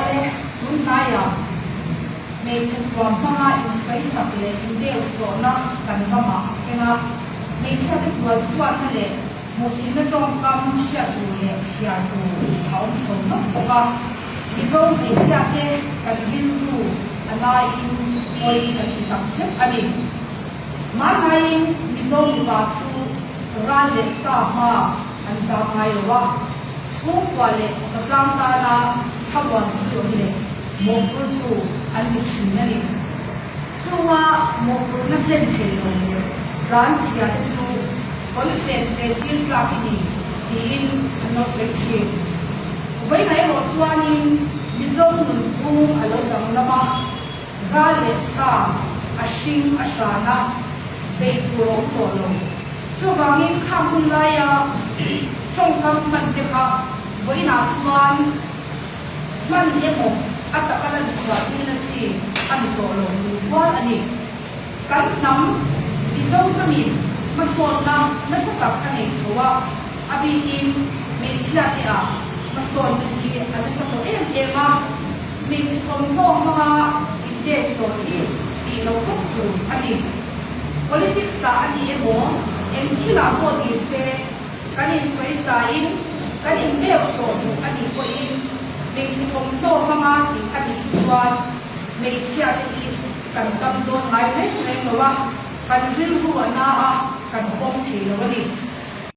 Hmeichhiate tun hnaiah hmeichhe thuam hmanga insawisak leh indeuhsawhna kan ramah a thleng a. Hmeichhiate hnualsuatna leh hmuhsitna tawngkam hriat tur leh chhiar tur a awm chho nawk bawk a. Mizo hmeichhiate kan rilru a laiin pawi kan ti tak zet a ni. Hmanlaiin Mizo mipa chu ral leh sa hma an zam ngai lo a, chhungkua leh khawtlang tana thlamuan pui awm leh mawhphurtu an ni thin a ni. Chunga mawhphurhna hlen thei lo leh tlanchhia te chu pawnfen ven tir tlak i ni tiin an lo sawi thin. Vawiin erawh chuanin Mizo nunphung a lo danglam a. Ral leh sa a hring a hran a, bei tur a awm tawh lo. Chuvangin khang hun laia tawngkam hman te kha vawiinah chuan hman emaw a taka lan chhuah tirna chi a ni tawh lo tur hual a ni. Kan hnam Mizo hnamin hmasawnna nasa tak a nei chho a, a bikin hmeichhia te ah hmasawnna hi a nasa tawh em em a. Hmeichhe thawmhnaw hmanga indem sawn hi tih loh tawp tur a ni. Politics ah a ni emaw, eng thilah pawh ni se, kan insawisain kan indeu sawh duh a nih pawhin hmeichhe thawmhnaw hmanga tih a nih hi chuan hmeichhia te hi kan dam dawn ngai reng reng lo a, kan rilru a na a, kan pawm thei lo a ni.